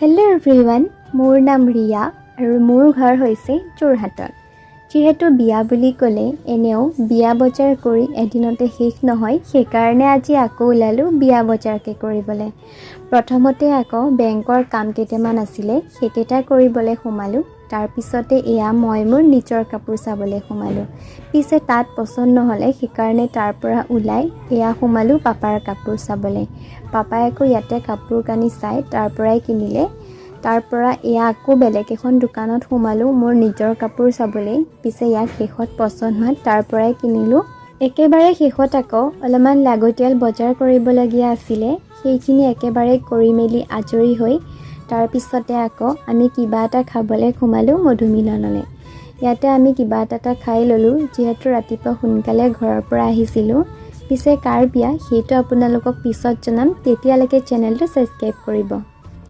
Hello' everyone, মোৰ নাম ৰিয়া আৰু মোৰ ঘৰ হৈছে যোৰহাটত। যিহেতু বিয়া বুলি ক'লে এনেও বিয়া বজাৰ কৰি এদিনতে শেষ নহয়, সেইকাৰণে আজি আকৌ ওলালোঁ বিয়া বজাৰকে কৰিবলৈ। প্ৰথমতে আকৌ বেংকৰ কাম কেইটামান আছিলে, সেইকেইটা কৰিবলৈ সোমালোঁ। তাৰপিছতে এয়া মই মোৰ নিজৰ কাপোৰ চাবলৈ সোমালোঁ। পিছে তাত পচন্দ নহ'লে, সেইকাৰণে তাৰ পৰা ওলাই এয়া সোমালোঁ পাপাৰ কাপোৰ চাবলৈ। পাপাই আকৌ ইয়াতে কাপোৰ কানি চাই তাৰ পৰাই কিনিলে। তাৰ পৰা এয়া আকৌ বেলেগ এখন দোকানত সোমালোঁ মোৰ নিজৰ কাপোৰ চাবলৈ। পিছে ইয়াত শেষত পচন্দ হোৱাত তাৰ পৰাই কিনিলোঁ। একেবাৰে শেষত আকৌ অলপমান লাগতিয়াল বজাৰ কৰিবলগীয়া আছিলে, সেইখিনি একেবাৰে কৰি মেলি আজৰি হৈ তাৰপিছতে আকৌ আমি কিবা এটা খাবলৈ সোমালোঁ মধুমিলনলৈ। ইয়াতে আমি কিবা এটা খাই ল'লোঁ, যিহেতু ৰাতিপুৱা সোনকালে ঘৰৰ পৰা আহিছিলোঁ। পিছে কাৰ বিয়া সেইটো আপোনালোকক পিছত জনাম, তেতিয়ালৈকে চেনেলটো ছাবস্ক্ৰাইব কৰিব।